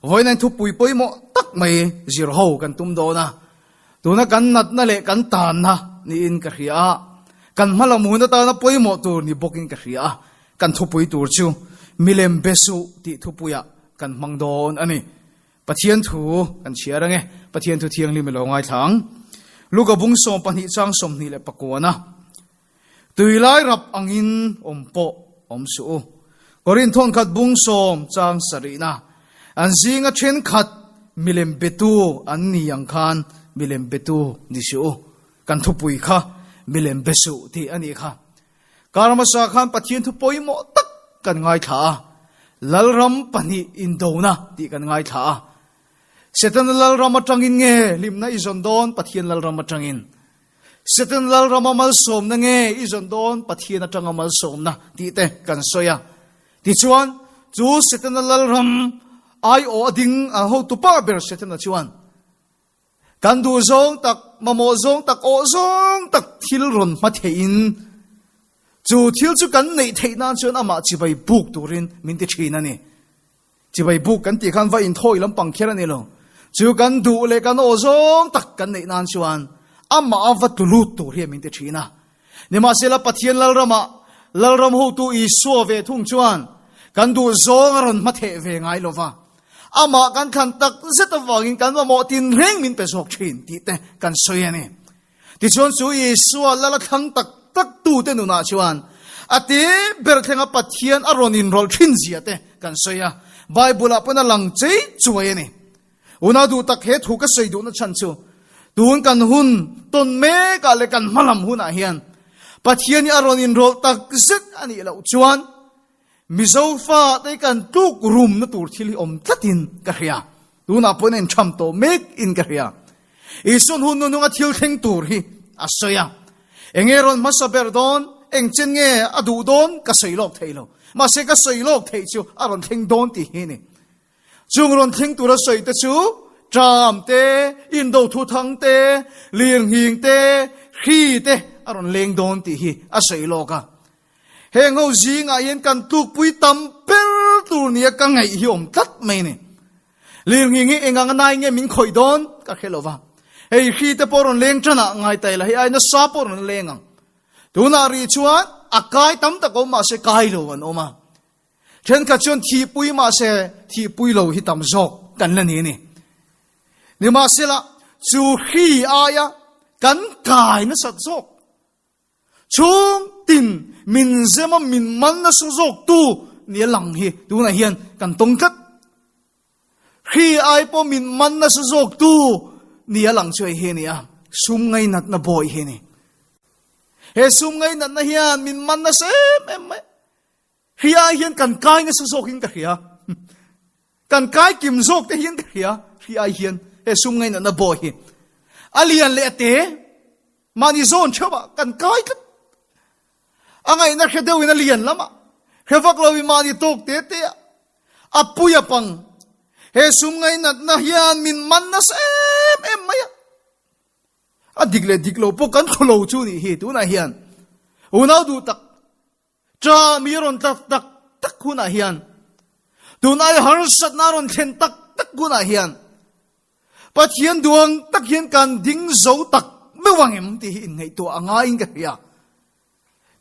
Vawiin a thupui pawimawh tak mai zir ho kan tum dawn a, tuna kan natna leh kan tanna niin ka hria a, kan hmalam hun atana pawimawh tur ni bawkin ka hria a, kan thupui tur chu milem be suh tih thupuiah kan hmang dawn a ni. Pathian thu kan chhiar ange, Pathian thu thianghlim i lo ngaithla ang. Luka bung 12 chang 29 a. Tuilai rap angin awm pawh awm suh u. Korinth thawnkhat bung sawm chang sarihna an zinga thenkhat milem betu an ni ang khan milem betu ni suh u. Kan thupui kha milem be suh tih a nih kha. Kar hmasa khan Pathian thu pawimawh tak kan ngaithla a, Lalram pahnih indona tih kan ngaithla a. Setana Lalram atangin nge hlimna i zawn dawn Pathian Lalram atangin? Satan Lalrama malsawmna nge i zawn dawn Pathian atanga malsawmna tih te kan sawi a. Tichuan, chu Setana Lalram aiawh a ding a hotupa ber Setana chuan kan duh zawng tak, mamawh zawng tak, awh zawng tak thil rawn hma theihin chu thil chu kan neih theih nan chuan amah chibai buk turin min ti thin a ni. Chibai buk kan tih khan va inthawi lampang kher a ni lo. Chu kan duh leh kan aw zawng tak kan neih nan chuan amah a va tlu lut tur hian min ti thin a. Nimahsela Pathian Lalramah Lalram hotu Isua ve thung chuan kan duh zawng a rawn hmatheh ve ngai lo va. Amah kan thlan tak zet avangin kan mamawh tinreng min pe zawk thin tih te kan sawi a ni. Tichuan chu Isua lal a thlang tak tak tute nunah chuan a te ber thlenga Pathian a rawn inrawlh thin zia te kan sawi a, Bible-ah pawn a lang chei chuai a ni. Unau duh tak he thu ka sawi duhna chhan chu tun kan hun tawn mekah leh kan hmalam hunah hian Pathian hi a rawn inrawlh tak zet a nih loh chuan Mizo fate kan tluk rumna tur thil hi awm tlatin ka hria. Tunah pawhin a intham tawh mek in ka hria. Isuan hun nununga thil thleng tur hi a sawi a. Enge rawn hmasa ber dawn, eng chen nge a duh dawn ka sawi lawk thei lo. Mahse ka sawi lawk theih chu a rawn thleng dawn tih hi a ni. Chung rawn thleng tura sawi te chu tram te, indo thuthang te, lirnghing te, hri te a rawn leng dawn tih hi a sawi lawk a. Heng ho zingah hian kan tlukpui tam ber tur nia ka ngaih hi awm tlat mai ni. Lirnghing hi eng anga nai nge min khawih dawn ka hre lo va. Hei hri te pawh rawn leng tanah ngai ta ila, hei ai nasa pawh rawn leng ang. Tunah rih chuan a kai tam tak awm mahse kai lo an awm a. Thenkhat chuan thihpui mahse thihpui lo hi tam zawk kan la ni a ni. Nimahsela chu hri aia kan kai nasat zawk Chhung tin min zem a min man nasa zawk tu ni a lang hi tunah hian kan tawng tlat. Hri ai pawh min man nasa zawk tu ni a lang chu hei hi a ni a, sum ngainatna bawi hi a ni. He sum ngainatna hian min man nasa em em mai. Hri ai hian kan kai nasa zawkin ka hria. Kan kai kim zawk te hian ka hria. Hri ai hian he sum ngainatna bawi hi a lian leh a te. Mahni zawn theuh ah kan kai tlat. A ngaihna hre deuhin a lian lamah, hre vak loin mahni tawk te te ah a pui a pang. He sum ngainatna hian min man nasa em em mai a. A dik leh dik lo pawh kan thlu lo chu nih hi tunah hian. Unau duh tak Ṭa mi rawn tlak tak tak hunah hian, tun ai harsatna rawn thlen tak tak hunah hian, Pathian duang tak hian kan ding zo tak meuh ang em tih hi inngaihtuah a ngaiin ka hria.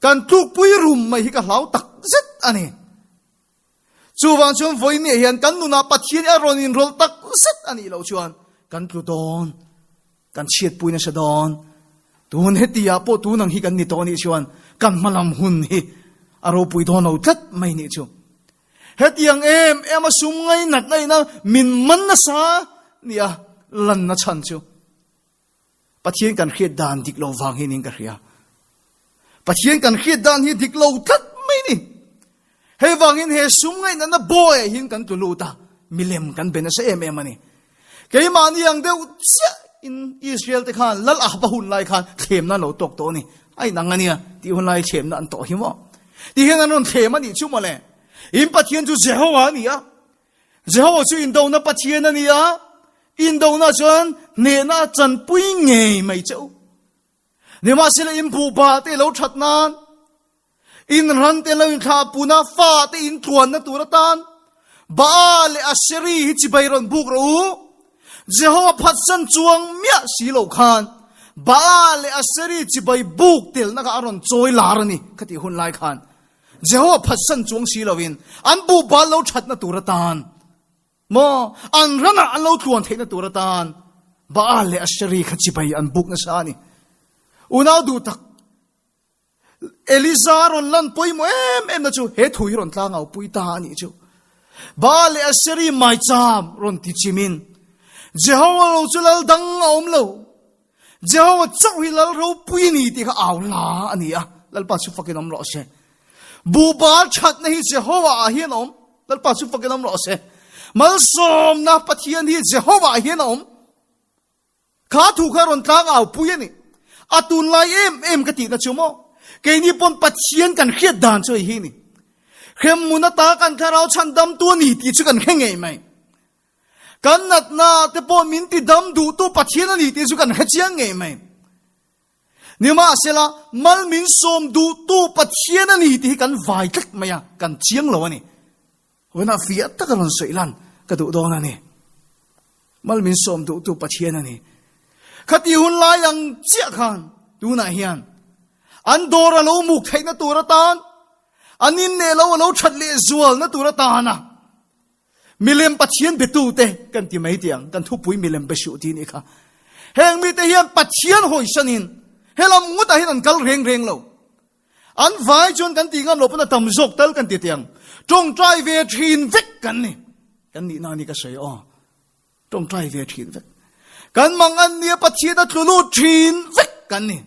Kan tlukpui rum mai hi ka hlau tak zet a ni. Chuvang chuan vawinia hian kan nunah Pathian a rawn inrawlh tak zet a nih loh chuan kan tlu dawn, kan chhiatpui nasa dawn. Tun hetiah pawh tun ang hi kan ni tawh nih chuan kan hmalam hun hi a ropui dawn lo tlat mai nih chu. Hetiang em em a sum ngainat na ina min man nasa nia lanna chhan chu Pathian kan hriat dan dik lo vang hi niin ka hria. Pathian kan hriat dan hi dik lo tlat mai ni. Hei vangin he sum ngainatna bawiah hian kan tlu lut a, milem kan be nasa em em a ni. Keimahni ang deuh chiah in Israel te khan Lal Ahaba hun lai khan thlemna an lo tawk tawh a ni. A inang a nia, tih hun lai thlemna an tawh hi maw? Ti hian an rawn thlem a nih chu mawle. In Pathian chu Jehovah a ni a, Jehovah chu indona Pathian a ni a, indona chuan hnehna a chanpui ngei mai che u. Nimahsela in buhba te lo that nan, in ran te lo in thlah puna, fa te in tluanna tur atan, Baal leh Aseri hi chibai rawn buk rawh u. Jehova phatsan chuang miah si lo khan Baal leh Aseri chibai buk telna kha a rawn chawi lar a ni khatih hun lai khan. Jehova phatsan chuang si loin an bu Baal lo thatna tur atan maw an ranah an lo tluan theihna tur atan Baal leh Aseri kha chibai an buk nasa a ni. Unau duh tak Eliza rawn lan pawimawh em em na chu he thu hi rawn tlangau pui ta a nih chu. Baal leh Aseri maicham rawn ti chimin Jehova lo chu lal dang a awm lo. Jehova chauh hi lal ropui ni tih kha au la a ni a. Lalpa chu fakin awm rawh se. Buhbal thatna hi Jehova ah hian a awm. Lalpa chu fakin awm rawh se. Malsawmna Pathian hi Jehova ah hian a awm. Kha thu kha rawn tlang au pui a ni. A tunlai em em ka tihna chu maw? Keini pawn Pathian kan hriat dan chu hei hi ni. Hremhmun ata kan thlarau chhandamtu a ni tih chu kan hre ngei mai. Kan natna te pawh min tidam duhtu Pathian a ni tih chu kan hre chiang ngei mai. Nimahsela, mal min sawm duhtu Pathian a ni tih hi kan vai tlat mai a, kan chiang lo a ni. Vawiinah fiah taka rawn sawi lan ka duh dawn a ni. Mal min sawm duhtu Pathian a ni. Khati hun lai ang chiah khan tunah hian an dawr a lo muk theihna tur atan, an inneh lo a lo that leh zualna tur atana milem Pathian betute kan ti mai tih ang, kan thupui milem be suh tih nih kha. Heng mite hian Pathian hawisanin helam ngawtah hian an kal reng reng lo. An vai chuan kan tih ngam loh pawn a tam zawk tal kan ti tiang. Tawngtai ve thin vek kan ni. Kan nihna a ni ka sawi aw. Tawngtai ve thin vek. Kan mang an nia Pathian a tlu lut thin vek kan ni.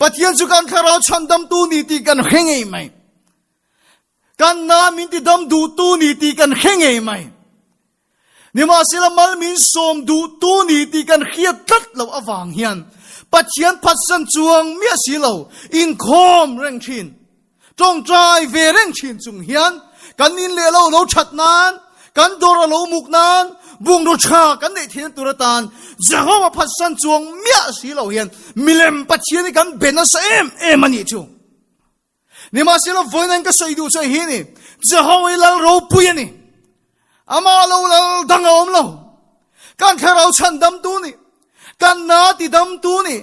Pathian chu kan thlarau chhandamtu ni tih kan hre ngei mai. Kan na min tidam duhtu ni tih kan hre ngei mai. Nimahsela mal min sawm duhtu ni tih kan hriat tlat loh avang hian Pathian phatsan chuang miah si lo inkhawm reng thin, tawngtai ve reng thin chung hian kan in leh lo lo that nan, kan dawr a lo muk nan, bungraw tha kan neih theihna tur atan Jehovah phatsan chuang miah si lo hian milem Pathian hi kan be nasa em em a nih chu. Nimahsela vawiin ka sawi duh chu hi ni, Jehovah hi lal ropui a ni. Amah lo lal dang a awm lo. Kan thlarau chhandamtu ni, kan na tidamtu ni,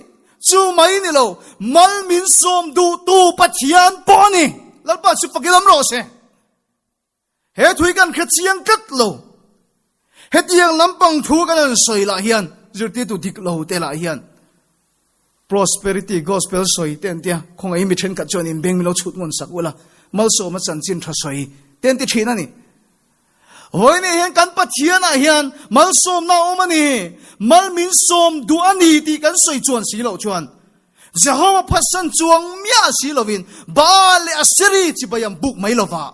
chu mai ni lo, mal min sawm duhtu Pathian pawh a ni. Lalpa chu fakin awm rawh se. He thui kan hre chiang tlat lo. Hetiang lampang thu kan han sawi lah hian zirtirtu dik lo te lah hian prosperity gospel sawi te an tia khawngaih mi thenkhat chuan inbeng min lo chhut ngun sak ula malsawma chanchin tha sawi te an ti thin a ni. Vawiin hian kan Pathian ah hian malsawmna a awm a ni, mal min sawm duh a ni tih kan sawi chuan si loh chuan Jehovah phatsan chuang miah si lovin Baal leh Aseri chibai an buk mai lova.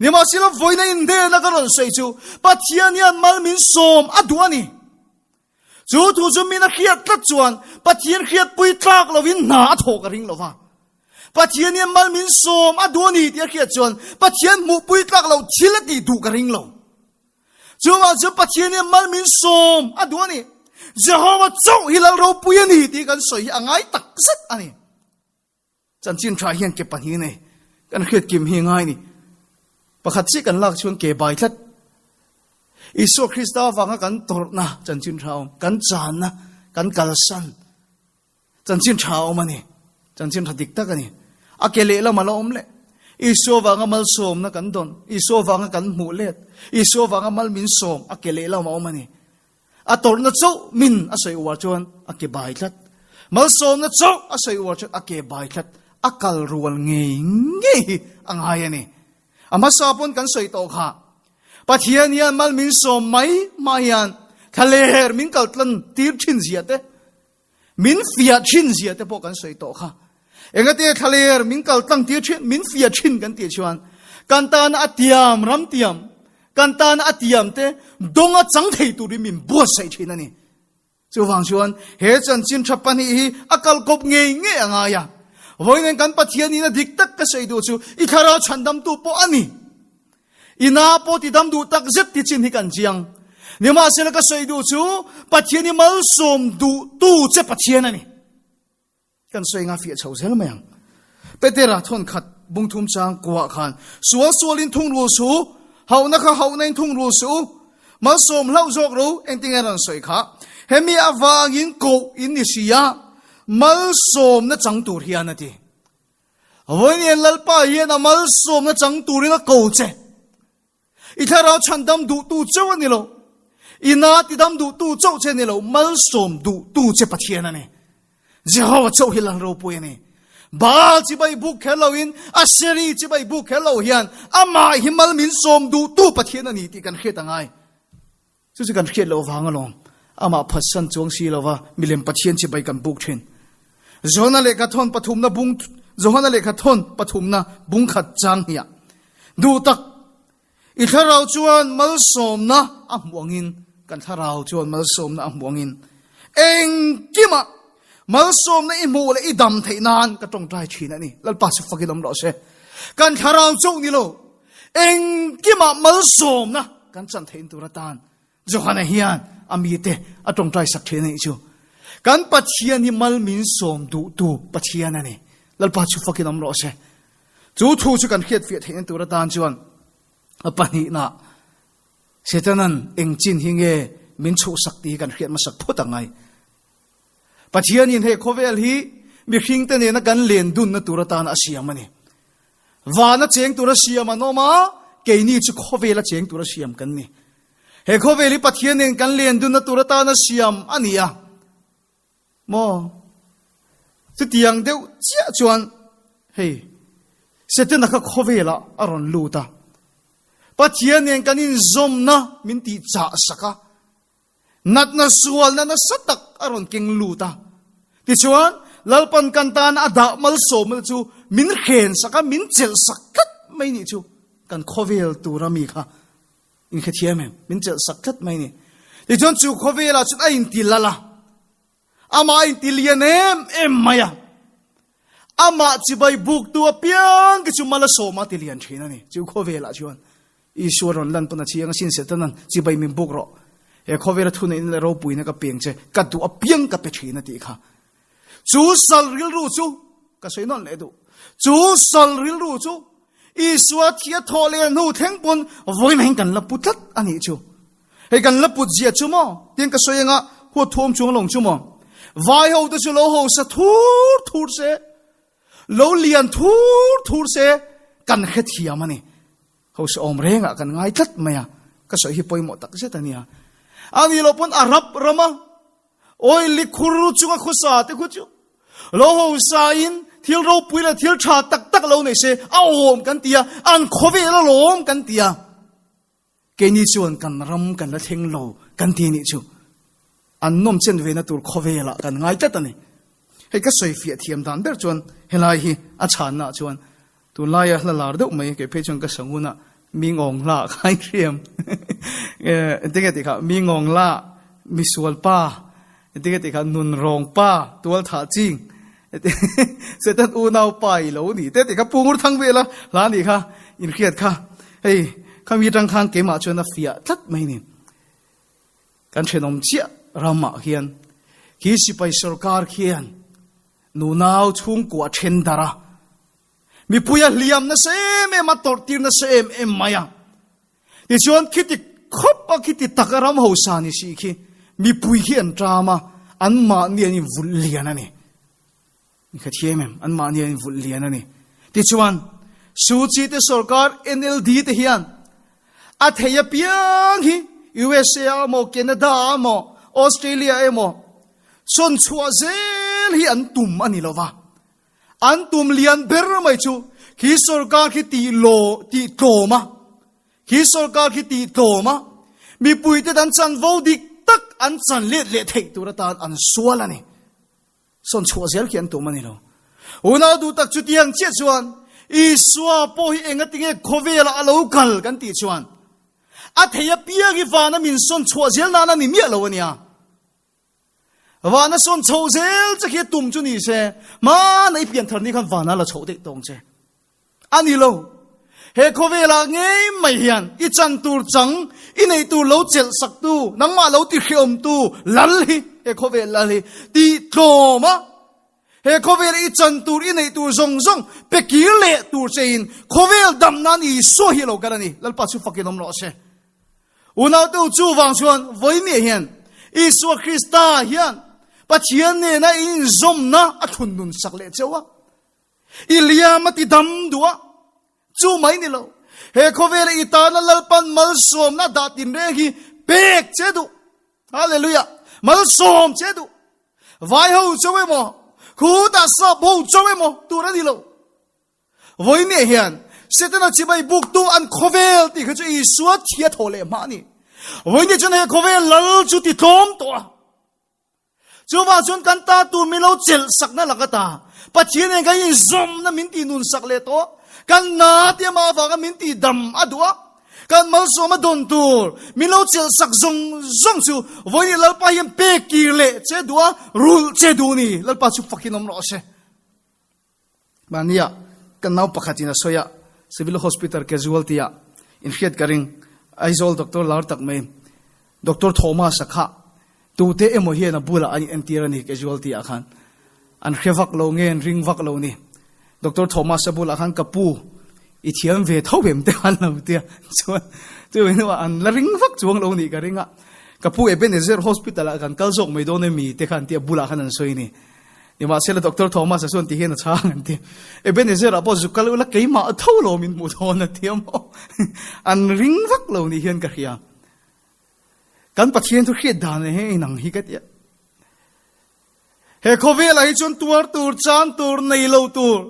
Nimahsela vawiina indenna ka rawn sawi chu Pathian hian mal min sawm a duh a ni. Chu thu chu min a hriat tlat chuan Pathian hriatpui tlak lovin hna a thawh ka ring lova. Pathian hian mal min sawm a duh a ni tih a hriat chuan Pathian hmuhpui tlak lo thil a tih duh ka ring lo. Chuvang chuan Pathian hian mal min sawm a duh a ni. Jehovah chauh hi lal ropui a ni tih kan sawi hi a ngai tak zet a ni. Chanchin tha hian ke pahnih nei kan hriat kim hi ngai ni. Pakhat chiah kan lak chuan ke bai tlat. Isua Krista avanga kan tawrhna chanchin tha awm, kan channa, kan kalsan chanchin tha awm a ni. Chanchin tha dik tak a ni. A ke lehlam a la awm leh. Isua vanga malsawmna kan dawn, Isua vanga kan hmuh let, Isua vanga mal min sawm a ke lehlam a awm a ni. A tawrhna chauh min a sawi uar chuan a ke bai tlat. Malsawmna chauh a sawi uar chuan a ke bai tlat. A kal rual ngei ngei hi a ngai a ni. A hmasa pawn kan sawi tawh kha. Pathian hian mal min sawm mai mai hian thlaler min kal tlan tir thin zia te, Min fiah thin zia te pawh kan sawi tawh kha. Engate thlaler min kal tlang tir thin, min fiah thin kan tih chuan kan tana a tiam ram tiam, kan tana a tiam te dawnga chang thei turin min buatsaih thin a ni. Chuvang chuan he chanchin tha pahnih hi a kal kawp ngei ngei a ngai a. Vawiin kan Pathian in a dik tak ka sawi duh chu i thlarau chhandamtu pawh a ni. I na pawh ti dam duh tak zet ti chin hi kan chiang. Nimahsela ka sawi duh chu Pathian hi malsawm duhtu che Pathian a ni. Kan sawi nga fiah chho zel mai ang. Petera thawn khat bungthum chang kuah khan sual sualin thungrul su. Hauhna kha hauhna in thung rul suh u. Malsawm hlauh zawk ro, engtin nge rawn sawi kha? Hemi avangin koh in ni si a, malsawmna chang tur hian a ti. Vawiin Lalpa hian a malsawmna chang turin a ko che. I thlarau chhandam duhtu chauh a ni lo. I na tidam duhtu chauh che a ni lo, malsawm duhtu che Pathian a ni. Jehova chauh hi Lal ropui a ni. Baal chibai buk kher loin, Aseri chibai buk kher lo hian amah hi mal min sawm duhtu Pathian a ni tih kan hriat a ngai. Chu chu kan hriat loh vang alawm. Amah phatsan chuang si lova milem Pathian chibai kan buk thin. Johana lehkha thawn pathumna bung Johana lehkha thawn pathumna bung khat chang hniah duh tak i thlarau chuan malsawmna a hmuh angin kan thlarau chuan malsawmna a hmuh angin engkimah malsawmna i hmuh leh i dam theih nan ka tawngtai thin a ni. Lalpa chu fakin awm rawh se. Kan thlarau chauh ni lo Engkimah malsawmna kan chan theih tur atan Johana hian a mite a tawngtai sak thin a nih chu. Kan Pathian hi mal min sawm duhtu Pathian a ni. Lalpa chu fakin awm rawh se. Chu thu chu kan hriat fiah theihna tur atan chuan a pahnihna Setanan eng chin hi nge min chhuhsak tih hi kan hriat hmasak phawt ang ai. Pathianin he khawvel hi mihringte nena kan len dunna tur atan a siam a ni. Vana cheng tura siam an awm a, keini chu khawvela cheng tura siam kan ni. He khawvel hi Pathian nen kan len dunna tur atan a siam a ni a. Maw? Chutiang deuh chiah chuan hei Setana kha khawvelah a rawn lut a. Pathian nen kan inzawmna min tihchah sak a. Natna sualna nasa tak a rawn keng lut a. Tichuan, Lalpan kan tan a dah malsawmna chu min hren sak a, min chelh sak tlat mai nih chu kan khawvel tura mi kha in hrethiam em? Min chelh sak tlat mai ni. Tichuan chu khawvelah chuan a inti lal a. Amah a inti lian em em mai a. Amah chibai buktu apiang te chu mal a sawm a ti lian thin a ni. Chu khawvelah chuan Isua rawn lan pawn a chiang a sin Setanan chibai min buk rawh. He khawvela thuneihna leh ropuina ka peng che, ka duh apiang ka pe thin a tih kha. Chu sal rilru chu ka sawi nawn leh duh. Chu sal rilru chu Isua thi a thawh leh hnu thleng pawn vawiin hian kan la pu tlat a nih chu. Hei kan la put zia chu maw? Tiang ka sawi anga huat thuam chuang lawng chu maw? Vai ho te chu lo hausa thur thur se, lo lian thur thur se kan hrethiam a ni. Hausa awm rengah kan ngai tlat mai a, ka sawi hi pawimawh tak zet a nia. A nih loh pawn Arab rama oil likhur chunga khawsa te khu chu lo hausa in thil ropui leh thil tha tak tak lo nei se a awm kan ti a, an khawvel alawm kan ti a. Keini chuan kan ram kan la thleng lo kan ti nih chu an nawm chen vena tur khawvelah kan ngai tlat a ni. Hei ka sawi fiah thiam dan ber chuan helai hi a chhanna chuan tunlaia hla lar deuh mai kei phei chuan ka sangun a mi ngawng hla kha in hriam engtin nge tih kha mi ngawng hla misual pa engtin nge tih kha nun rawng pa tual thah ching Satan unau pa i lo ni te tih kha Pu Ngur Thang vela hla nih kha in hriat kha hei khami atang khan keimah chuan a fiah tlat mai ni. Kan thenawm chiah ramah hian khi sipai sorkar khian nunau chhungkua then darh a mipui a hliam nasa em em a tawrh tir nasa em em mai a. Tichuan khiti khawp a khiti tak a ram hausa ni si khi mipui khi an ṭam a, anmahni an invulh lian a ni. Ni kha thiam em? Anmahni an invulh lian a ni. Tichuan Suu Kyi te sorkar NLD te hian a thei apiang hi USA ah emaw, Canada ah emaw, Australia emaw sawn chhuah zel hi an tum a ni lo va. An tum lian ber mai chu khi sorkar khi tih law tih tlawm a, khi sorkar khi tih tlawm a, mipuite an chanvo dik tak an chan let leh theih tur atan an sual a ni. Sawn chhuah zel khi an tum a ni lo. Unau duh tak chutiang chiah chuan Isua pawh hi engatinge khawvelah a lo kal kan tih chuan a thei apiang hi vana min sawn chhuah zel nan a ni miah lo a nia. Vana sawn chho zel che khi a tum chu ni se, hmana i pian thar ni khan vana la chho daih tawng che. A ni lo. He khawvelah ngei mai hian i chan tur chang, i neih tur lo chelh sak tu, nangmah lo ti hreawm tu lal hi, he khawvel lal hi tih tlawm a. He khawvel i chan tur i neih tur zawng zawng pe kir leh tur chein khawvel dam nan Isua hi a lo kal a ni. Lalpa chu fakin awm rawh se. Unaute u chuvang chuan vawimiah hian Isua Krista hian Pathian nena in inzawmna a thlun nun sak leh cheu a. I liam a ti dam duh a, chu mai ni lo. He khawvela i tana Lalpan malsawmna dah tinreng hi pek che duh. Hallelujah! Malsawm che duh. Vai ho chauh emaw, khutah sap ho chauh emaw tur a ni lo. Vawimiah hian Setana chibai buktu an khawvel tih kha chu Isua thi a thawh leh hma a ni. Vawimiah chuan he khawvel lal chu ti tlawm tawh a. Chuvang chuan kan ta tur min lo chelh sakna lak ata Pathian nen kan inzawmna min tih nun sak leh tawh. Kan na te amah avanga min tih dam a duh a. Kan malsawm a dawn tur min lo chelh sak zawng zawng chu vawiin Lalpa hian pek kir leh che duh a, rulh che duh ni. Lalpa chu fakin awm rawh se. Mahnia kan nau pakhatin a sawi a, Civil Hospital casualty ah inhriat ka ring, Aizawl doctor lar tak mai Doctor Thomas-a kha tute emaw hian a bulah an inentir a ni casualty ah khan. An hre vak lo nge an ring vak lo ni. Doctor Thomas-a bulah khan ka pu i thiam ve tho em te khan lo tia chuan chu hnuah an la ring vak chuang lo nih ka ring a, ka pu Ebenezer Hospital ah kan kal zawk mai dawn emi te khan tia bulah khan an sawi a ni. Nimahsela Doctor Thomas-a chuan ti hian a chhang an ti. Ebenezer ah pawh zuk kal ula keimah a tho lo min hmuh dawn a ti a maw? An ring vak lo nih hian ka hria. Kan Pathian thu hriat dan leh heng inang hi ka ti a. He khawvelah hi chuan tuar tur, chan tur, nei lo tur,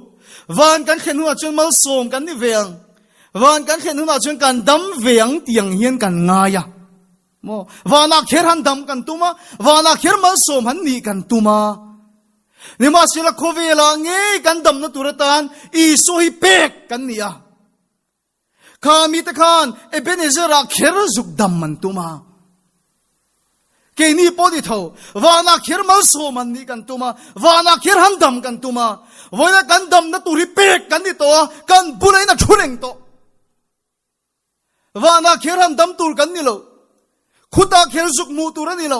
van kan thlen hunah chuan malsawm kan ni ve ang, van kan thlen hunah chuan kan dam ve ang tiang hian kan ngai a. Maw? Vanah kher han dam kan tum a, vanah kher malsawm han nih kan tum a. Nimahsela khawvelah ngei kan damna tur atan Isua hi pek kan ni a. Kha mite khan Ebenezer-ah kher zuk dam an tum a. Keini pawh ni tho, vanah kher malsawm han nih kan tum a, vanah kher han dam kan tum a. Vawiina kan damna tur hi pek kan ni tawh a, kan bula in a thu reng tawh. Vanah kher han dam tur kan ni lo. Khutah kher zuk hmuh tur a ni lo.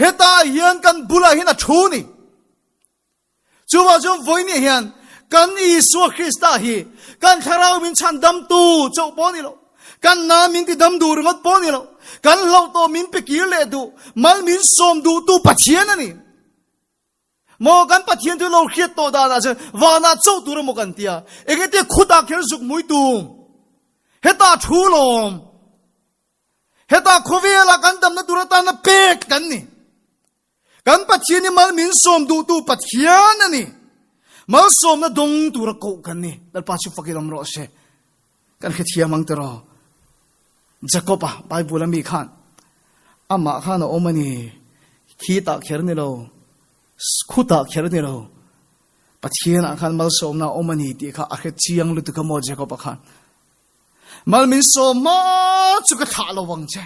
Hetah hian kan bulah hian a thu ni. Chuvah chuan vawiin hian kan Isua Krista hi kan thlarau min chhan damtu chauh pawh ni lo. Kan na min ti dam duh ringawt pawh ni lo. Kan hlauh tawh min pe kir leh duh, mal min sawm duhtu Pathian a ni. Maw kan Pathian chu lo hriat tawh danah chuan vanah chauh tur emaw kan tia. Engati khutah kher zuk mui tum? Hetah thu lawm. Hetah khawvelah kan damna tur atana pek kan ni. Kan Pathian hi mal min sawm duhtu Pathian a ni. Malsawmna dawng tura koh kan ni. Lalpa chu fakin awm rawh se. Kan hrethiam ang tiraw? Jacob-a Bible a mi khan amah khan a awm a ni. Khitah kher ni lo, khutah kher ni lo. Pathianah khan malsawmna a awm a ni tih kha a hre chiang lutuk a maw Jacob-a khan. Mal min sawm hma chu ka thlah lo ang che.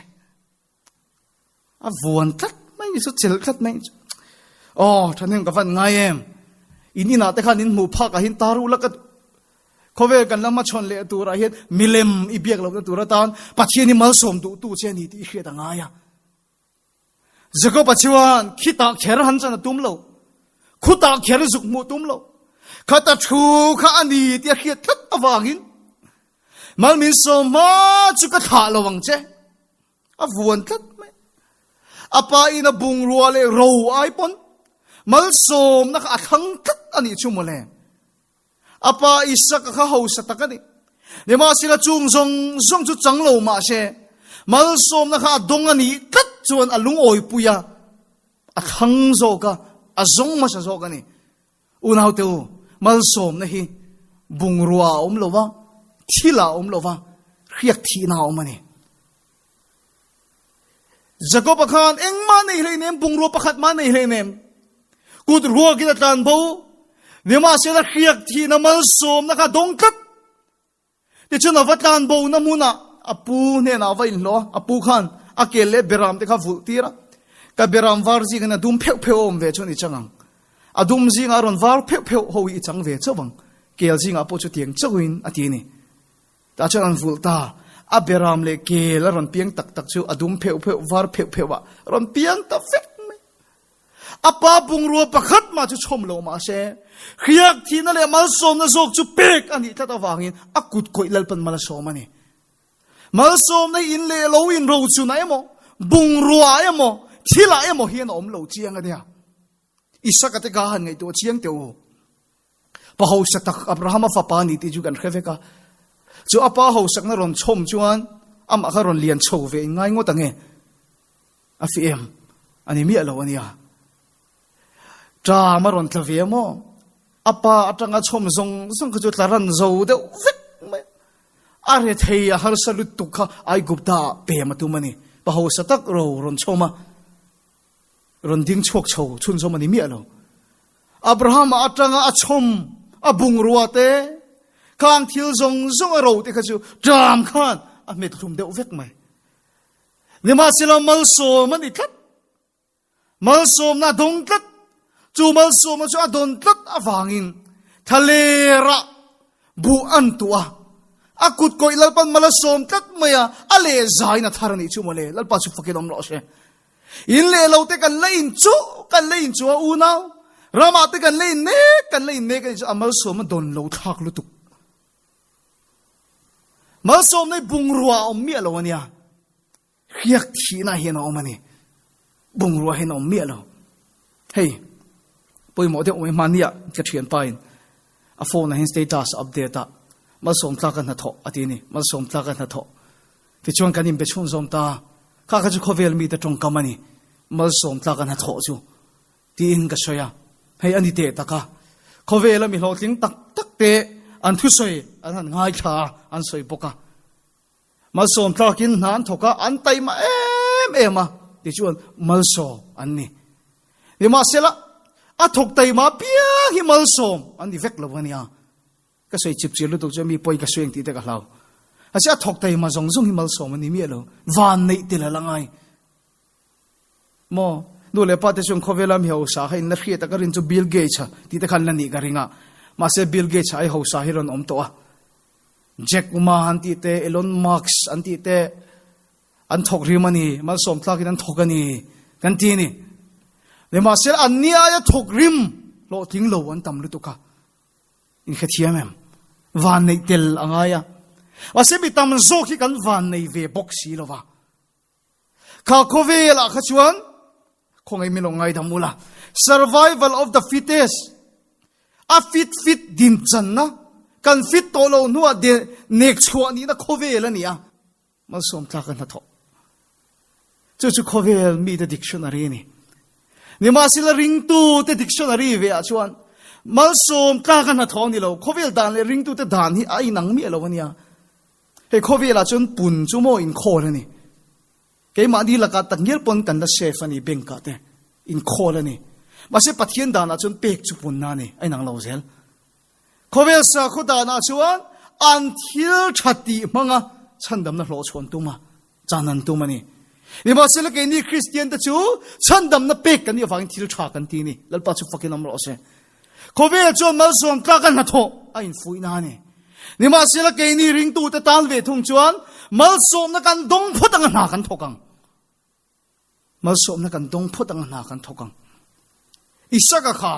A vuan tlat mai ni chu chelh tlat mai chu. Aw, thahnem ka van ngai em. In inah te khan in hmuh phak ah hian tar ula ka khawvel kan lama chhawn leh turah hian milem i biak lohna tur atan Pathian hi malsawm duhtu che a ni tih i hriat a ngai a. Jakob-a chuan khitah kher han chan a tum lo. Khutah kher zuk hmuh tum lo. Khata thu kha a ni tih a hriat tlat avangin mal min sawm hma chu ka thlah lo ang che. A vuan tlat mai. A pa in a bungrua leh ro ai pawn malsawmna kha a thlang tlat a nih chu mawle. A pa Isaka kha hausa tak a ni. Nimahsela chung zawng zawng chu chang lo mah se malsawmna kha a dawng a nih tlat chuan a lungawi pui a, a thlang zawk a, a zawng hmasa zawk a ni. Unaute u, malsawmna hi bungrua a awm lo va, thil a awm lo va, hriak thihna a awm a ni. Jakob-a khan engmah nei hlei nem, bungrua pakhat mah nei hlei nem. Kut ruakin a tlan bo. Nimahsela hriak thihna malsawmna kha dawng tlat. Tichuan a va tlan bo na hmunah a pu hnenah a va inhlawh a, a pu khan a kel leh beram te kha vulh tir a. Ka beram var zingin a dum pheuh pheuh a awm ve chuan i chang ang. A dum zingah a rawn var pheuh pheuh ho hi i chang ve chauh ang. Kel zingah pawh chutiang chauhin a ti a ni. Tah chuan an vulh ta. A beram leh kel a rawn piang tak tak chu a dum pheuh pheuh, var pheuh pheuh ah rawn piang ta vek mai. A pa bungrua pakhat mah chu chhawm lo mah se, hriak thihna leh malsawmna zawk chu pek a nih tlat avangin a kut kawih Lalpan mal a sawm a ni. Malsawmna hi in leh lo in rochun ah emaw, bungrua ah emaw, thil ah emaw hian a awm lo chiang a nia. Isaka te ka han ngaihtuah chiang teh u. Pa hausa tak Abrahama fapa a ni tih chu kan hre vek a. Chu a pa hausakna rawn chhawm chuan amah kha rawn lian chho ve in ngai ngawt ang e. A fi em? A ni miah lo a nia. Ṭam a rawn tla ve maw? A pa aṭanga chhawm zawng zawng kha chu tla ran zo deuh vek mai. A rethei a harsa lutuk kha Aigupta ah pem a tum a ni. Pa hausa tak ro rawn chhawm a, rawn ding chhuak chho chhunzawm a ni miah lo. Abrahama aṭanga a chhawm a bungrua te, khang thil zawng zawng a ro te kha chu ṭam khan a hmet hlum deuh vek mai. Nimahsela malsawm a ni tlat. Malsawmna a dawng tlat. Chu malsawmna chu a dawn tlat avangin thlalerah buh an tuah a. A kut kawih Lalpan mal a sawm tlat mai a, a leh zain a thar a nih chu mawle. Lalpa chu fakin awm rawh se. In leh lo te kan la in chu, kan la in chu a unau. Ramah te kan la in mek, kan la in mek a nih chu a malsawm a dawn lo thlak lutuk. Malsawmna hi bungrua a awm miah lo a nia. Hriak thihna hian a awm a ni. Bungrua hian a awm miah lo. Hei, pawimawh deuh mai hmania ka thianpa in a phone ah hian status a update a, malsawm tlaka hnathawh a ti a ni, malsawm tlaka hnathawh. Tichuan kan inbe chhunzawm ta, kha kha chu khawvel mite tawngkam a ni, malsawm tlaka hnathawh chu. Tiin ka sawi a, hei a ni teh tak a, khawvela mi hlawhtling tak tak te an thusawi an han ngaithla a, an sawi bawk a. Malsawm tlakin hna an thawk a, an taima em em a, tichuan malsawm an ni. Nimahsela, a thawk taima piang hi malsawm an ni vek lo a nia. Ka sawi chip chir lutuk chu mi pawi ka sawi ang tih te ka hlau. Mahse a thawk taima zawng zawng hi malsawm an ni miah lo, van neih tel a la ngai. Maw? Nu leh pa te chuan khawvela mi hausa kha in la hriat a ka rin chu Bill Gates a tih te khan la nih ka ring a. Mahse Bill Gates a ai hausa hi rawn awm tawh a. Jack Ma an tih te, Elon Musk an tih te an thawk rim a ni, malsawm tlakin an thawk a ni kan ti a ni. Nimahsela an ni aia thawk rim hlawhtling lo an tam lutuk a. In hrethiam em? Vanneih tel a ngai a. Mahse mi tam zawk hi kan vannei ve bawk si lo va. Kha khawvelah kha chuan khawngaih min lo ngaidam ula, survival of the fittest, a fit fit din channa, kan fit tawh lo hnuah de nek chhuah nihna khawvel a ni a, malsawm tlak a hnathawh. Chu chu khawvel mite dictionary a ni. Nimahsela ringtute dictionary ve ah chuan malsawm tlak a hnathawh a ni lo, khawvel dan leh ringtute dan hi a inang miah lo a nia. Hei khawvelah chuan pun chu maw inkhawl a ni. Keimahni lakah tak ngial pawn kan la safe a ni bank ah te inkhawl a ni. Mahse Pathian danah chuan pek chu punna a ni, a inang lo zel. Khawvel sakhaw danah chuan an thil tha tih hmanga chhandamna hlawhchhuan tum a, chan an tum a ni. Nimahsela keini Kristian te chu chhandamna pek kan nih avangin thil tha kan ti a ni. Lalpa chu fakin awm rawh se. Khawvel chuan malsawm tlak a hnathawh a infuihna a ni. Nimahsela keini ringtute tan ve thung chuan malsawmna kan dawng phawt anga hna kan thawk ang. Malsawmna kan dawng phawt anga hna kan thawk ang. Isaka kha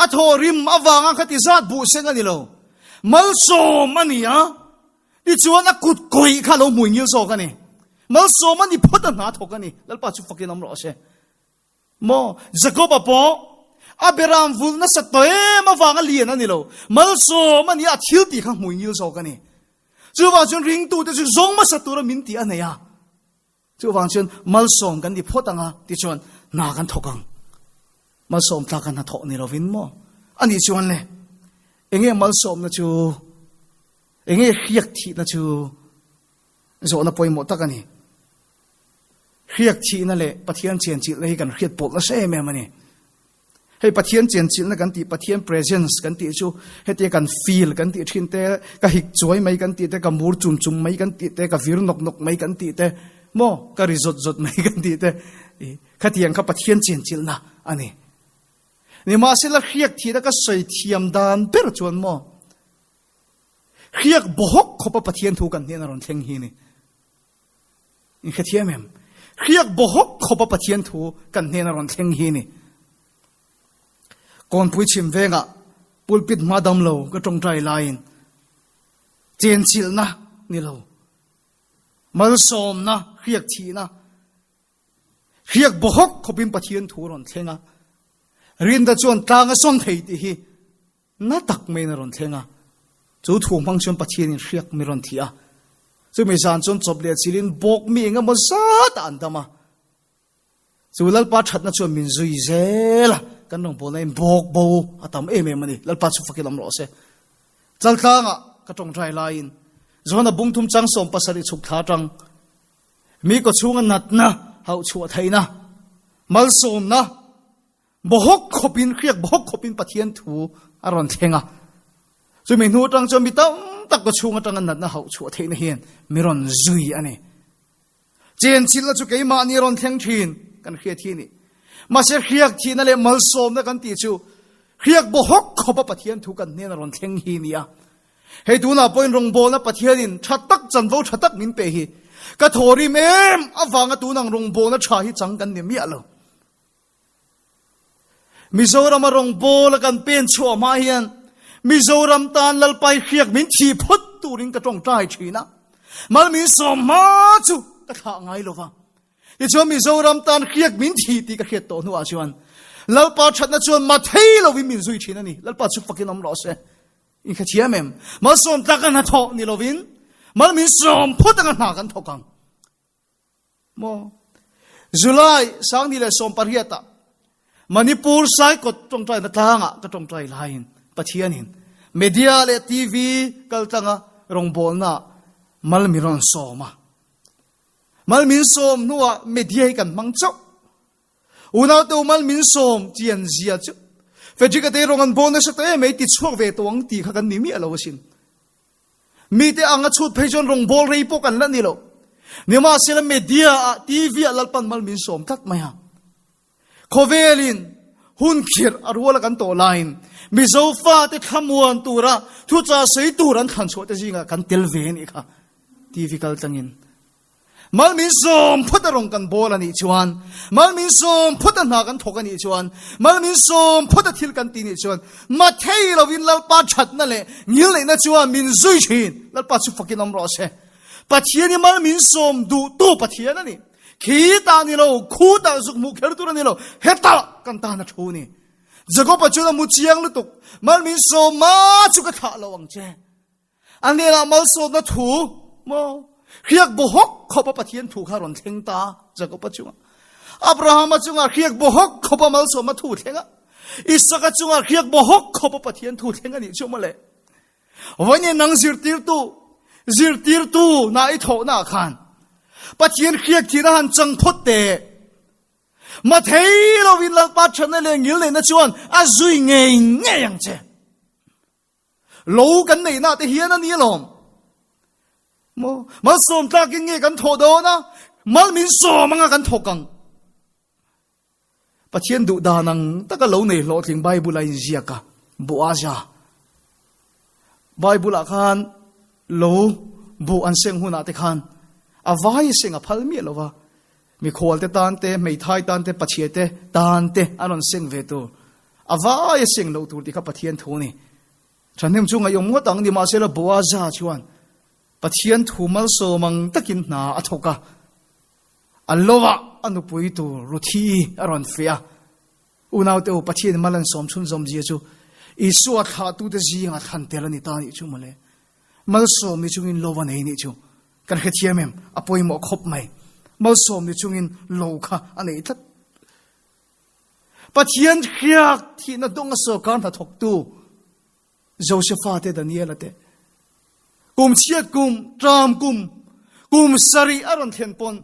a thaw rim avanga khati zat buh seng a ni lo. Malsawm a ni a, tichuan a kut kawih kha lo hmui ngil zawk a ni. Malsawm a ni phawt a hna thawk a ni. Lalpa chu fakin awm rawh se. Maw? Jakoba pawh a beram vulh nasa tawh em avanga lian a ni lo. Malsawm a ni a, thil tih kha hmui ngil zawk a ni. Chuvang chuan ringtute chu zawng hmasa tura min tih a nei a. Chuvang chuan malsawm kan ni phawt ang a, tichuan hna kan thawk ang. Malsawm tlaka hna thawh ni lovin maw? A nih chuan le, enge malsawmna chu, enge hriak thihna chu zawhna pawimawh tak a ni. Hriak thihna leh Pathian chianchilhna hi kan hriat pawlh nasa em em a ni. Hei Pathian chianchilhna kan tih, Pathian presence kan tih chu hetia kan feel kan tih thin te, ka hik chuai mai kan tih te, ka mur chum chum mai kan tih te, ka vir nawk nawk mai kan tih te, maw ka ri zawt zawt mai kan tih te, khatiang kha Pathian chianchilhna a ni. Nimahsela hriak thihna ka sawi thiam dan ber chuan maw hriak bawhawk khawpa Pathian thu kan hnena rawn thleng hi a ni. In hrethiam em? Hriak bawhawk khawpa Pathian thu kan hnena rawn thleng hi a ni. Kawnpui chhim vengah pulpit hma dam lo ka tawngtai laiin chenchilhna ni lo, malsawmna, hriak thihna, hriak bawhawk khawpin Pathian thu a rawn thleng a. Rinda chuan tlang a sawn thei tih hi Na tak maiin a rawn thleng a, chu thu hmang chuan Pathianin hriak mi rawn thih a. Chumi zan chuan chawp leh chilin bawk mi eng emaw zatah an dam a. Chu Lalpa thatna chuan min zui zel a, kan rawngbawlna in bawk bo a tam em em a ni. Lalpa chu fakin awm rawh se. Chaltlangah ka tawngtai laiin Johana bungthum chang 70 chhuk thla atang mi kawchhunga natna hauh chhuah theihna malsawmna Bawhawk khawpin, hriak bawhawk khawpin Pathian thu a rawn thleng a. Chumi hnu atang chuan mi tam tak ka chhung atanga natna hauh chhuah theihna hian mi rawn zui a ni. Chenchilhna chu keimahni rawn thleng thin kan hriat hi a ni. Mahse hriak thihna leh malsawmna kan tih chu hriak bawhawk khawpa Pathian thu kan hnena rawn thleng hi a ni a. Hei tunah pawhin rawngbawlna Pathianin tha tak chanvo tha tak min pe hi ka thawrim em avanga tunang rawngbawlna tha hi chang kan ni miah lo. Mizoram a rawngbawl a kan pen chhuah hma hian Mizoram tan Lalpai hriak min thi phawt turin ka tawngtai thin a. Mal min sawm hma chu ka thlah ngai lo va. Tichuan Mizoram tan hriak min thi tih ka hriat tawh hnuah chuan Lalpa thatna chuan ma thei lovin min zui thin a ni. Lalpa chu fakin awm rawh se. In kha thiam em? Malsawm tlak a hnathawh ni lovin mal min sawm phawt anga hna kan thawk ang. Maw? July 2018 ah Manipur Saikot tawngtaina tlangah ka tawngtai laiin Pathianin media leh TV kaltlanga rawngbawlna mal min rawn sawm a. Mal min sawm hnuah media hi kan hmang chauh. Unaute u mal min sawm chian zia chu Frederick-a te rawng an bawl nasa ta em mai ti chhuak ve tawh ang tih kha kan ni miah lo asin. Mite anga chhut phei chuan rawngbâwl rei pawh kan la ni lo. Nimahsela media ah TV ah Lalpan mal min sawm tlat mai a. Khawvelin hun khirh a ruala kan tawh laiin Mizo fate thlamuan tura thuchah sawi tur an thlan chhuah te zingah kan tel ve a nih kha TV kal tlangin. Mal min sawm phawt a rawng kan bawl a nih chuan, mal min sawm phawt a hna kan thawk a nih chuan, mal min sawm phawt a thil kan ti nih chuan, ma thei lovin Lalpa thatna leh ngilneihna chuan min zui thin. Lalpa chu fakin awm rawh se. Pathian hi mal min sawm duhtu Pathian a ni. Khi tah ni lo, khu tah zuk hmuh kher tur a ni lo, hetah kan tan a thu a ni. Jakob-a chuan a mu chiang lutuk, Mal min sawm ma chu ka thlah lo ang che. A hnenah malsawmna thu maw hriak bawhawk khawpa Pathian thu kha rawn thleng ta Jakoba chungah. Abrahama chungah hriak bawhawk khawpa malsawmna thu thleng a. Isaka chungah hriak bawhawk khawpa Pathian thu thleng a nih chu mawle. Vawiin nang zirtirtu, zirtirtu na i thawhna khan Pathian hriak thihna han chang phawt teh. Ma thei lovin Lalpa thatna leh ngilneihna chuan a zui ngei ngei ang che. Lo kan neihna te hian a ni alawm. Maw? Malsawm tlakin nge kan thawh dawn a? Mal min sawm anga kan thawk ang. Pathian duh dan ang taka lo nei hlawhtling Bible a inziak a, Boaza. Bible ah khan lo buh an seng hunah te khan a vai seng a phal miah lova. Mikhual te tan te, hmeithai tan te, pachhia te tan te an rawn seng ve tur. A vai a seng loh tur tih kha Pathian thu a ni. Thahnem chu ngaihawm ngawt ang nimahsela Boaza chuan Pathian thu malsawm ang takin hna a thawk a. A lovah a nupui tur Ruthi a rawn feh a. Unaute u, Pathian mal an sawm chhunzawm zia chu Isua thlahtute zingah thlan tel a ni ta nih chu mawle. Malsawm ni chungin lo a nei nih chu. Kan hrethiam em? A pawimawh khawp mai. Malsawm ni chungin lo kha a nei tlat. Pathian hriak thihna dawnga sawrkar hnathawktu Josefa te Daniela te kum chhiat kum ṭam kum kum sarih a rawn thlen pawn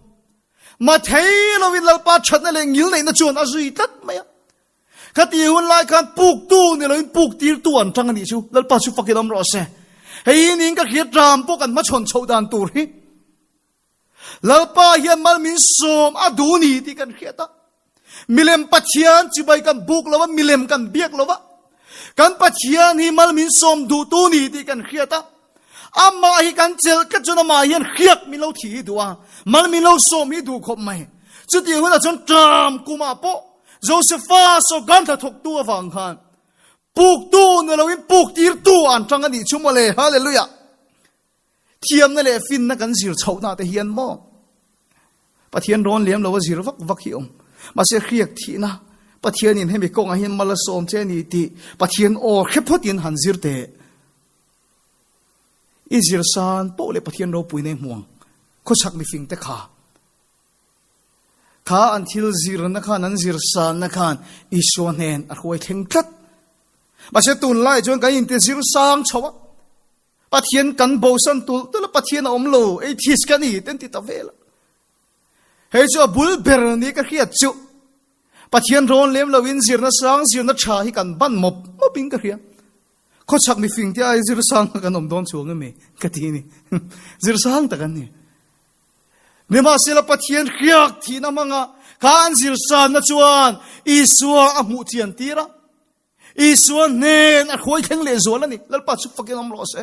ma thei lovin Lalpa ṭhatna leh ngilneihna chuan a zui tlat mai a. Khati hun lai khan puktu ni loin puk tirtu an ṭang a nih chu. Lalpa chu fakin awm rawh se. Hei hi niin ka hriat ṭam pawh kan hmachhawn chhoh dan tur hi. Lalpa hian mal min sawm a duh ni tih kan hriat a. Milem Pathian chibai kan buk lo a, milem kan biak lo a. Kan Pathian hi mal min sawm duhtu ni tih kan hriat a. Amah hi kan chelh tlat chuan amah hian hriak min lo thi hi duh a, mal min lo sawm hi duh khawp mai. Chutih hunah chuan ṭam kumah pawh Josefa sawrkar hnathawktu avang khan. Puktu ni loin puktirtu an tang a nih chu mawle. Hallelujah! Thiamna leh finna kan zir chhohna te hian maw Pathian rawn liam lo a zir vak vak hi awm. Mahse hriak thihna Pathianin hemi kawngah hian mal a sawm che a ni tih Pathian aw hre phawtin han zir teh. I zir san poh leh Pathian ropui nei hmuang khawchhak mifing te kha. Kha an thil zirna khan an zir sanna khan Isua hnen a hruai thleng tlat. Mahse tunlai chuan kan inti zir sang chho a. Pathian kan bosan tulh tulh a, Pathian a awm lo, atheist ka ni te an ti ta vel a. Hei chu a bul ber ni ka hriat chu. Pathian rawn lem loin zirna sang zirna tha hi kan ban mawp mawpin ka hria. Khawchhak mifing te ai zir sang kan awm dawn chuang emi ka ti ni. Zir sang tak an ni. Nimahsela Pathian hriak thihna hmanga kha an zir sanna chuan Isua a hmuh chian tir a. Isua hnen a hruai thleng leh zual a ni. Lalpa chu fakin awm rawh se.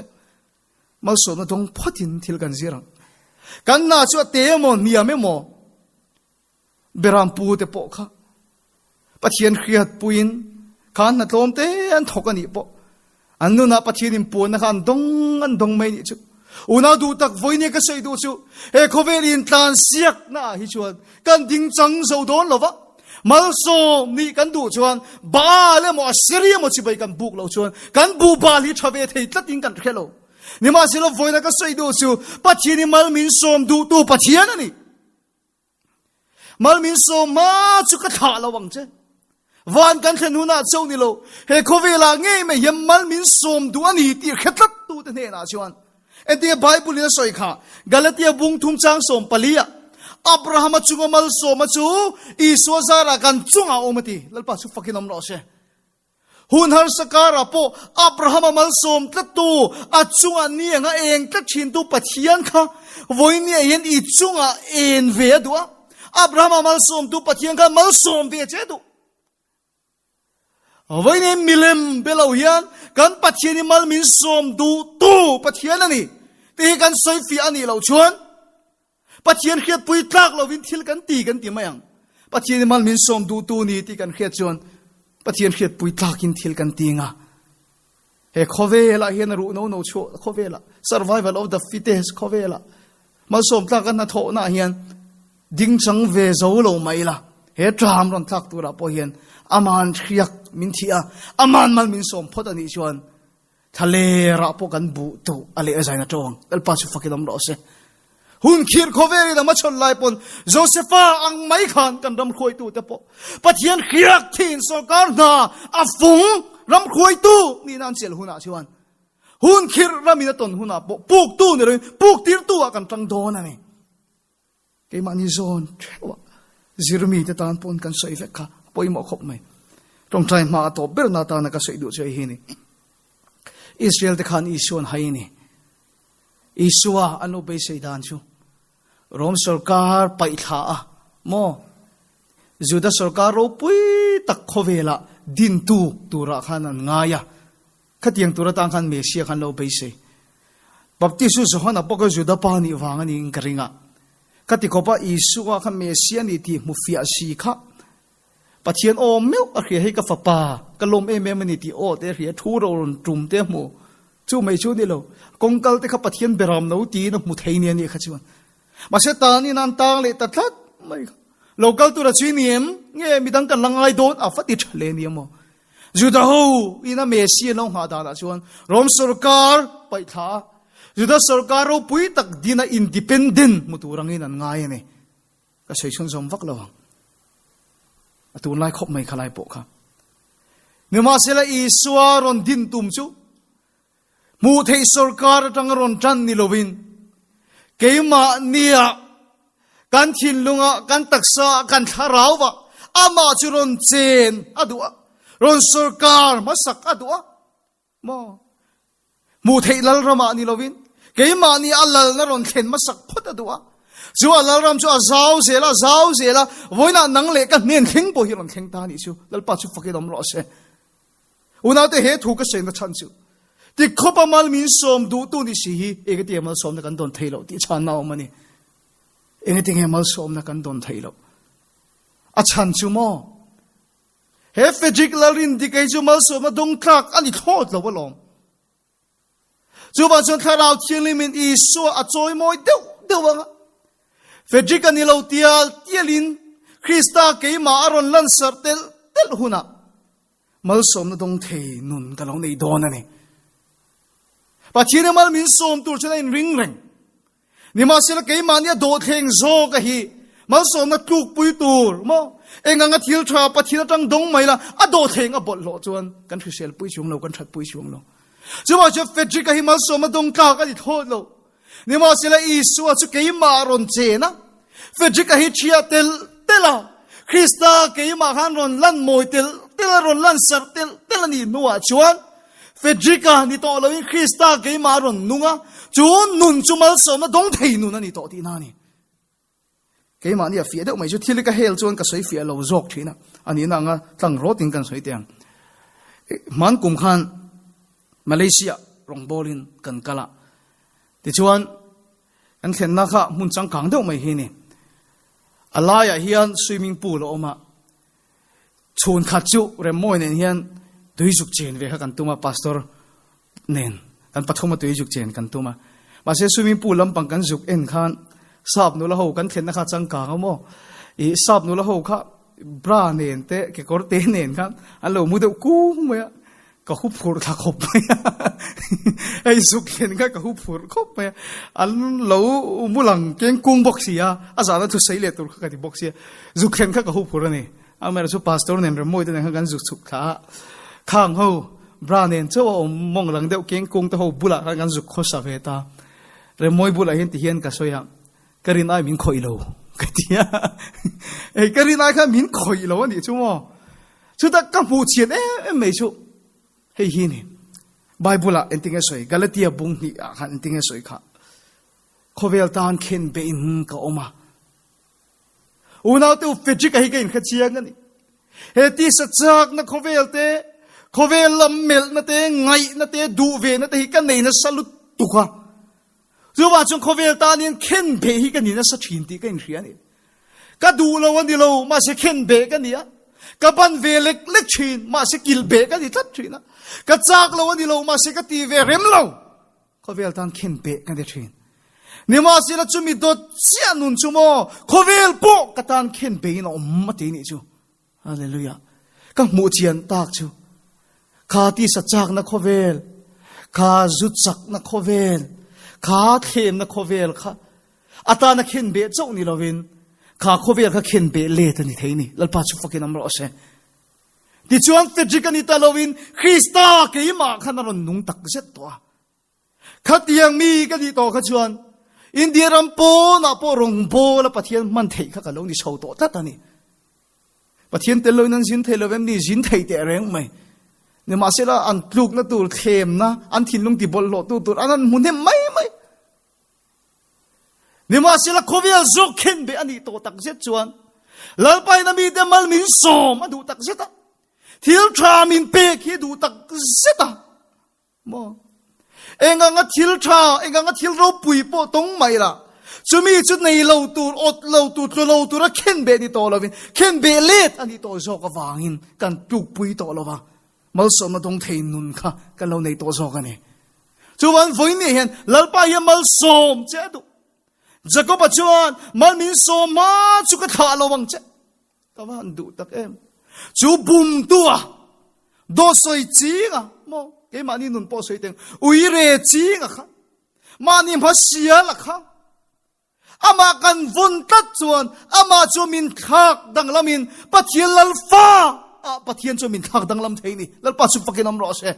Malsawmna dawng phawtin thil kan zir ang. Kan hna chu a te emaw hniam emaw Beram pu te pawh kha Pathian hriat puiin kha an hna tlawm te an thawk a nih pawh an nunah Pathian in puanna kha an dawng an dawng mai nih chu. Unau duh tak vawinia ka sawi duh chu he khawvel in tlan siak na ah hi chuan kan ding chang zo dawn lo va. Malsawm nih kan duh chuan Baal emaw Assyria emaw chibai kan buk loh chuan kan buh bal hi tha ve thei tlatin kan hre lo. Nimahsela vawiina ka sawi duh chu Pathian i mal min sawm duhtu Pathian a ni. Mal min sawm hma chu ka thlah lo ang che. Van kan thlen hunah chauh ni lo, he khawvelah ngei mai hian mal min sawm duh a ni tih hre tlat tute hnenah chuan entinge Bible in a sawi kha Galatia bung thum chang 14 ah Abrahama chunga malsawma chu Isua zarah kan chungah a awm a ti. Lalpa chu fakin awm rawh se. Hun harsa karah pawh Abrahama malsawm tlattu, a chungah ni anga eng tlat thintu Pathian kha vawinia hian i chungah en ve a duh a. Abrahama malsawmtu Pathian kha malsawm ve che a duh. Vawinia milem be lo hian kan Pathian hi mal min sawm duhtu Pathian a ni tih hi kan sawi fiah a nih loh chuan Pathian hriatpui tlak lovin thil kan ti kan ti mai ang. Pathian i mal min sawm duhtu ni tih kan hriat chuan Pathian hriatpui tlakin thil kan ti nga. He khawvelah hian a ruh no no chhuah khawvelah survival of the fittest khawvelah malsawm tlak kan hnathawhna hian ding chang ve zo lo mai la he tram rawn tlak turah pawh hian aman hriak min thi a aman mal min sawm phawt anih chuan Thlalerah pawh kan buh tuh a leh a zain a tawng. Lalpa chu fakin awm rawh se. Hun khirh khawvelin a machhawn lai pawn Josefa ang mai khan kan ram hruaitute pawh Pathian hriak thin sorkar hna a fung ram hruaitu nihna an chelh hunah chuan hun khirh ramin a tawn hunah pawh puktu ni loin puktirtu ah kan tang dawn a ni. Keimahni zawn theuh a zirmite tan pawn kan sawi vek kha a pawimawh khawp mai. Tawngtai hma a tawp berna atana ka sawi duh chu hei hi a ni. Israel te khan Isua an hai a ni. Isua an lo beisei dan chu Rom sorkar paihthla a maw Juda sorkar ropui tak khawvelah dintu turah khan an ngai a. Khatiang tur atan khan Messiah khan lo beisei. Baptistu Johana pawh kha Juda pa nih vang a niin ka ring a. Khati khawpa Isua kha Messiah ni tih hmu fiah si kha Pathian aw meuh a hria hei ka fapa ka lawm em em a ni tih aw te a hria thu ro rawn tum te a hmu. Chu mai chu ni lo. Kawngkal te kha Pathian beram no tiin a hmu thei nia nih kha chuan. Mahse tanin an tang leh ta tlat mai kha. Lo kal tura chu i ni em? Nge midang kan la ngai dawn a va ti tha hle ni emaw? Juda ho ina Messi an lo nghah danah chuan Rom sorkar paihthla a, Juda sorkar ropui tak dina independent hmu tur angin an ngai a ni. Ka sawi chhunzawm vak lo ang. A tunlai khawp mai khalai pawh kha. Nimahsela Isua rawn din tum chu Hmuh theih sorkar atanga rawn tan ni lovin keimahnia kan thinlunga kan taksa kan thlarauva amah chu rawn chen a duh a, rawn sorkar hmasak a duh a maw? Hmuh theih lalramah ni lovin keimahni a lalna rawn thlen hmasak phawt a duh a. Chu a lalram chu a zau zel a, zau zel a, vawiinah nang leh ka hnen thleng pawh hi rawn thleng ta a nih chu. Lalpa chu fakin awm rawh se. Unaute he thu ka sawi na chhan chu ti khawpa mal min sawm duhtu ni si hi engati malsawmna kan dawn thei loh tih chhanna a awm a ni. Engati nge malsawmna kan dawn thei loh? A chhan chu maw? He Frederick Lalrindika hi chu malsawmna dawng tlak a ni thlawt lo alawm. Chuvang chuan Thlarau Thianghlimin Isua a chawimawi deuh deuh ang a. Frederick a ni lo tial tialin Krista keimah a rawn lansarh telh telh hunah malsawmna dawng thei nun ka lo nei dawn a ni. Pathian i mal min sawm tur chuan a inring reng. Nimahsela keimahni a dawhthleng zawk a hi malsawmna tlukpui tur maw? Eng anga thil tha Pathian atang dawng mai la a dawhthleng a bawlhhlawh chuan kan hrisel pui chuang lo, kan that pui chuang lo. Chuvang chuan Frederick-a hi malsawmna dawng tlak a ni thlawt lo. Nimahsela Isua chu keimah a rawn chen a, Frederick-a hi ṭhia tel tel a, Krista keimah khan rawn lan mawi tel tel a, rawn lan sarh tel tel a nih hnuah chuan Frederick-a ni tawh loin Krista keimah a rawn nung a, chu nun chu malsawmna dawng thei nun a ni tawh tihna a ni. Keimah nia fiah deuh mai chu thil i ka hel chuan ka sawi fiah lo zawk thin a, a nihna anga tlang rawtin kan sawi teh ang. Hman kum khan Malaysia rawngbawlin kan kal a, tichuan kan thlenna kha hmun changkang deuh mai hi a ni. A laiah hian swimming pool a awm a, Chhun khat chu Remmawi nen hian tui zuk chen ve kha kan tum a, Pastor nen kan pathum a tui zuk chen kan tum a. Mahse swimming pool lampang kan zuk en khan sap nula ho kan thlenna kha changkang a maw? Ih sap nula ho kha bra nen te kekawr te nen khan an lo mu deuh kung mai a. Ka hu phurh thla khawp mai a, hei zuk thlen kha ka hu phurh khawp mai a, an lo mu lang keng kung bawk si a, a zahna thu sawi leh tur kha ka ti bawk si a, zuk thlen kha ka hu phurh a ni. Amaherawhchu chu pastor nen Remmawi te nen khan kan zuk chhuk thla a, khang ho bra nen chauh a awm mawng lang deuh keng kung te ho bulah khan kan zuk khawsa ve ta. Remmawi bulah hian tihian ka sawi a, ka rin ai min khawih lo ka ti a, hei ka rin ai khan min khawih lo a nih chu maw. Chutah ka hmuh chhiat em em mai chu hei hi ni. Bible ah engtinge sawi Galatia bung hnih ah khan engtinge sawi kha. Khawvel tan khen be in ka awm a. Unau te u Frederick a hi ka inhre chiang a ni. He tisa chak na khawvel te, khawvel lam melh na te, ngaih na te, duh ve na te hi ka nei nasa lutuk a. Chuvang chuan khawvel tan hian khen beh hi ka ni nasa thin tih ka inhria a ni. Ka duh lo a ni lo, mahse khen beh ka ni a. Ka ban ve lek lek thin, mahse kil beh ka ni tlat thin a. Ka chak lo a ni lo, mahse ka ti ve rem lo. Khawvel tan khen beh ka ni thin. Nimahsela chumi dawt chiah nun chu maw, khawvel pawh ka tan khen behin a awm a ti nih chu. Hallelujah. Ka hmuh chian tak chu kha tisa chakna khawvel, kha zu chakna khawvel, kha thlemna khawvel kha atana khen beh chauh ni lovin kha khawvel kha khen beh let a ni thei ni. Lalpa chu fakin awm rawh se. Tichuan Frederick a ni ta lovin Krista keimah khan a rawn nung tak zet tawh a. Khatiang mi ka nih tawh kha chuan India ram pawnah pawh rawngbawla Pathian hman theih kha ka lo ni chho tawh tlat a ni. Pathian tel loin an zin thei lo em ni? Zin thei teh reng mai. Nimahsela an tlukna tur thlemna, an thinlung ti bawlhhlawh tu tur an han hmu hnem mai mai. Nimahsela khawvel zawk khen beh a nih tawh tak zet chuan Lalpa in a mite mal min sawm a duh tak zet a. Thil tha min pek hi a duh tak zet a. Maw? Eng anga thil tha, eng anga thil ropui pawh tawng mai la, chumi chu nei lo tur, awt lo tur, tlu lo tura khen beh ni tawh lovin, khen beh let a nih tawh zawk avangin kan tlukpui tawh lo va, malsawmna dawng thei nun kha kan lo nei tawh zawk a ni. Chuvan vawiin hian Lalpa hian malsawm che a duh. Jakoba chuan mal min sawm hma chu ka thlah lo ang che. Ka va han duh tak em. Chu bumtu a, dawt sawi ching a, maw keimahni nun pawh sawi teng, ui re ching a kha, mahni hma sial a kha, amah kan vawn tlat chuan amah chu min thlak danglamin Pathian Lalfa ah Pathian chu min thlak danglam thei ni. Lalpa chu fakin awm rawh se.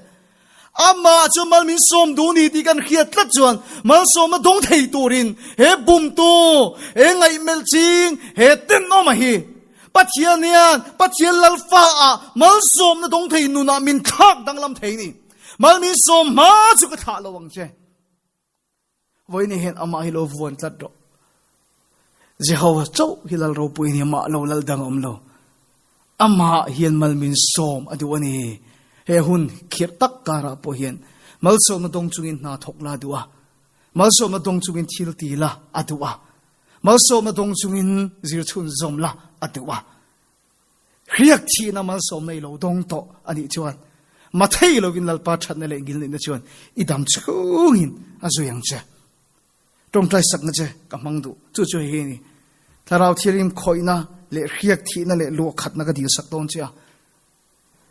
Amah chu mal min sawm duh ni tih kan hriat tlat chuan malsawmna dawng thei turin he bumtu, he ngaihmelh ching, he tenawma hi Pathian hian Pathian Lalfa ah malsawmna dawng thei nunah min thlak danglam thei ni. Mal min sawm hma chu ka thlah lo ang che. Vawiin hian amah hi lo vuan tlat rawh. Jehovah chauh hi lal ropui a ni, amah lo lal dang a awm lo. Amah hian mal min sawm a duh a ni. He hun khirh tak karah pawh hian malsawmna dawng chungin hna thawk la a duh a. Malsawmna dawng chungin thil ti la a duh a. Malsawmna dawng chungin zir chhunzawm la a duh a. Hriak thihna malsawmna i lo dawng tawh a nih chuan mathei lovin Lalpa thatna leh ngilneihna chuan i dam chhungin a zui ang che. Tawngtai sakna che ka hmang duh. Chu chu hei hi a ni. Thlarau Thianghlim khawihna leh hriak thihna leh luahkhatna ka dilsak dawn che a.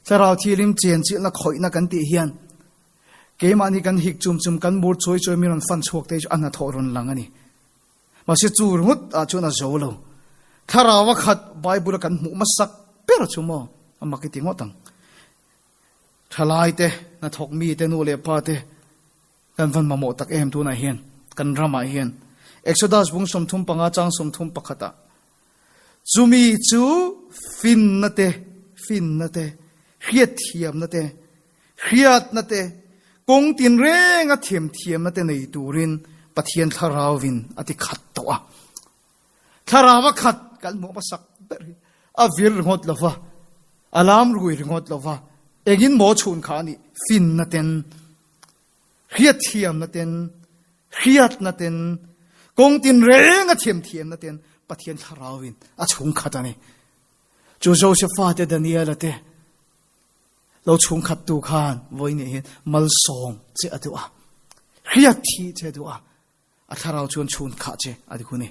Thlarau Thianghlim chenchilhna khawihna kan tih hian keimahni kan hik chum chum kan mur chuai chuai mi rawn fan chhuak te chu a hnathawh rawn lang a ni. Mahse chu ringawt ah chuan a zo lo. Thlarau a khat Bible a kan hmuh hmasak ber chu maw a mak i ti ngawt ang. Thalai te, hnathawk mi te, nu leh pa te kan van mamawh tak em tunah hian kan ramah hian. Exodus bung 35 chang 31 ah chumi chu finna te, finna te, hriatthiamna te, Hriatna te, kawng tinrenga thiamthiamna te nei turin Pathian Thlarauvin a ti khat tawh a. Thlarau a khat kan hmuh hmasak ber hi a vir ringawt lo va, a lam rui ringawt lo va, engin maw chhun kha a nih? Finna ten, hriatthiamna ten, hriatna ten, kawng tinrenga thiamthiamna ten Pathian Thlarauvin a chhung khat a ni. Chu Josefa te, Daniela te, Lo chhungkhattu khan vawiin hian malsawm che a duh a, hriat thi che a duh a, a thlarau chuan chhun khah che a ti hun e.